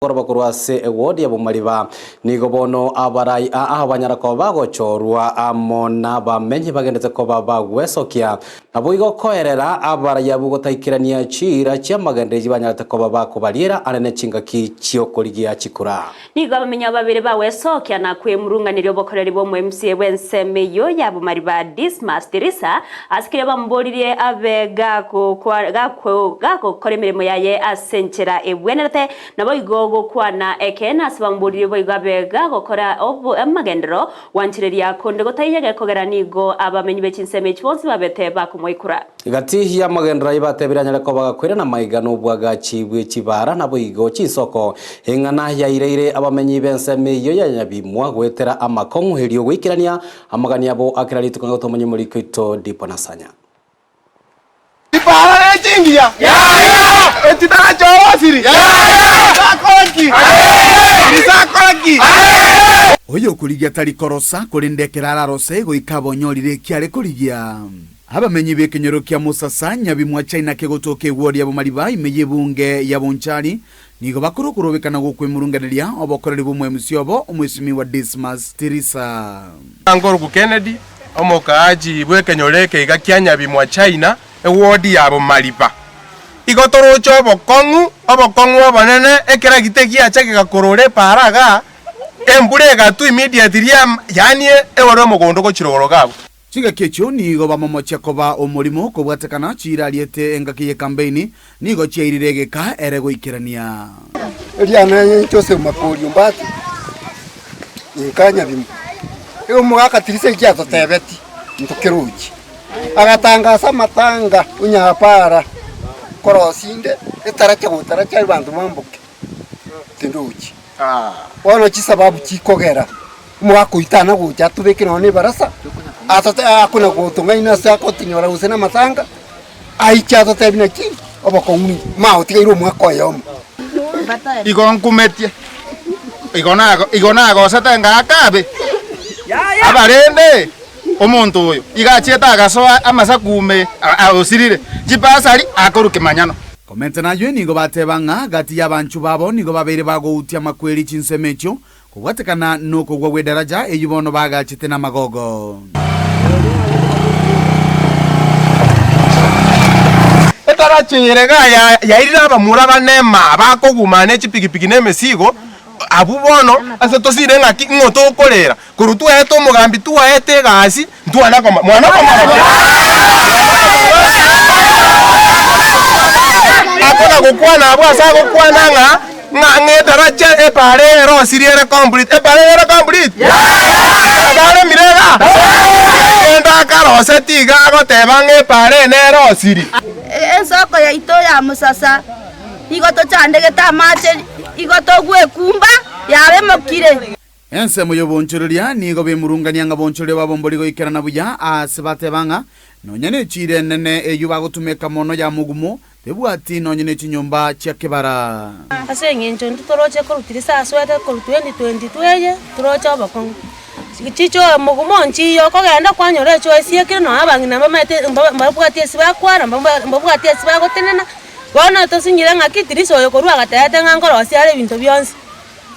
Koroba korwa ase ewodi ya Bomariba. Nigo bono abarai aa banyara koba bagochorwa amo nabamenyi bagendete koba bagwesokia. Naboigo koerera abarai abwo gotaikerania chiira chi'amagendereri banyarete koba bakobariera are ne chingaki chi'okorigia chikura. Nigo abamenyi abo babere bagwesokia na kwemurunganeria obokoreri bw'omo-MCA bw'ensemo eyio ya Bomariba Dismas Tirisa ase keria bamoboririe abe gakokora emeremo yaye ase enchera ebwenerete Naboigo gokwana ekeene ase bamoboririe boigo abe gagokora amagenderero, gwanchereria konde gotaiyo gekogera nigo abamenyi be chinsemo echi bonsi babete bakomoikura. Gati y'amagenderero ayio batebire anyare koba gakoirana maiga nobwagachi bwe chibaara, naboigo chinsoko eng'ana yaireire abamenyi b'ensemo eyio ya Nyabimwa goetera amakong'u erio goikerania amagani abo a kera rituko ng'a tomonye omoriki oito Dipo Nasanya. Chipaara ne chingiya, echitarachoorosiri, risakora ki? Risakora ki? Oyokorigia tari korosa, korende ekero ararose goika abonyorire eki are korigia. Abamenyi b'ekenyoro kia Musasa, Nyabimwa, China kegotoka egwori ya Bomariba ime y'ebunge ya Bonchari nigo bakora okorobekana gwokwemurunganeria obokoreri bw'omoemusi obo Omwesimiwa Dismas Tirisa. Nkoruku Kennedy, Omokaachi bw'ekenyoro eke iga kia Nyabimwa China, ewodi ya Bomariba. Igo toroche obokong'u, obokong'u obonene, ekeragita egiacha gegakorora epaara igaa, embura egatwa immediately yaani ewore omogondo gochia rogoro iga abwo. Chingaki echio nigo bamomochia koba omorimo kobwatekana chirariete engaki y'ekambeini nigo chiairire egeka ere goikerania. Eriana Joseph Makori Ombati, inka Nyabimo. Igo omogaka Tirisa eki atotebeti ntokerochi. Agatangasa amatanga onyapara korosia inde etaracha gotaracha abanto bamboke tindochi. Bono chisababu chikogera omogaka oyio tana gocha atobeke nonya na ebarasa atote akona gotong'aina ase agotinyora gose na amatanga aiche atotebi naki obokong'u magotigaire omwaka oyomo. Igo nkumetie, igo nago igo nagosete ngaaka abe. Abarende, omonto oyo iga achiete agasoa amasaku ime osirire chibasari akorwa kemanyano. Komenta nayio nigo bateba ng'a gati y'abanchwa babo nigo babeire bagoutia amakweri chinsemo echio, Kobwatekana nokogwa gw'edaraja eyio bono baagachete namagogo. Etaracha eye iga yairire abamura bane maa bakogumana ne chipigipigi na emesigo, abwo bono ase tosire ng'aki ng'o tokorera, korwa twaete omogambi twaete egasi ntwana koma mwana komorokia Akona gokwana abwo ase agokwana ng'a ng'a ng'a edaracha epaara eye erosirie ere complete, epaara eye ere complete? Baremire igaa? Egento akaroseti iga agoteba ng'a epaara eye nerosiri. Ensoko yaito ya mosasa nigo tochandegete amache, igo togwekumba yaremokire. Ensemo y'obonchoreria nigo bemurungania ng'a bonchoreria babo mbori goikerana buya, aase bateba ng'a nonya nechiira enene eyio bagotumeka mono ya mogumo, tebwati nonya ne chinyomba chia kebara. Ase eng'encho intwe toroche korwa tirisa aswete korwa 2022 eye, toroche obokong'u. Chichoo mogumo nchiiyo okogenda kwanyora echoo esiekire nonya abang'ina mbamaete mba mbabwati ase bakwara mbaba mbabwati ase bagotenena, bono tosinyire ng'aki tirisa oyo korwa agatebete ng'a nkorosia are ebinto bionsi.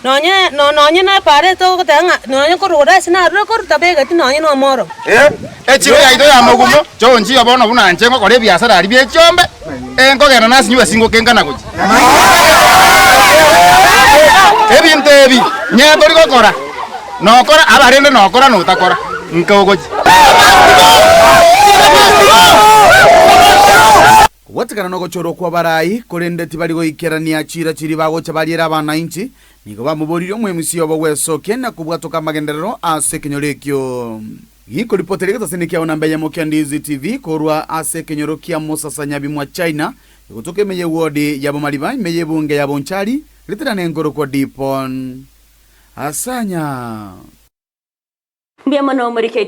Nonye nonye nepara togoteba ng'a nonye korwa ore ase narure korwa tabegeti nonye na omoro. Echiro yaito ya mogumo, chonchiyo bono buna inche ngokora ebiasara aria bie chiombe, enkogenda nasinywe singokenkana gochia. Ebinto ebi nye tori gokora, nokora abarende nokora notakora, nka ogochia. Kobwatekana nogochorwa kw'abarai, korende tibari goikerania chiira chiria bagocha bariere abanainchi, nigo bamoboririe omoemisia obo bw'esokia na kobwatoka amagenderero ase ekenyoro ekio. Gikoripotera egetasini kiao namba eyemo kia Ndizi TV korwa ase ekenyoro kia Musasa Nyabimwa China, egotoka ime y'ewodi ya Bomariba ime y'ebunge ya Bonchari, ritirane nkorokwa Dipon Asanya. Mbuya mono Omoriki.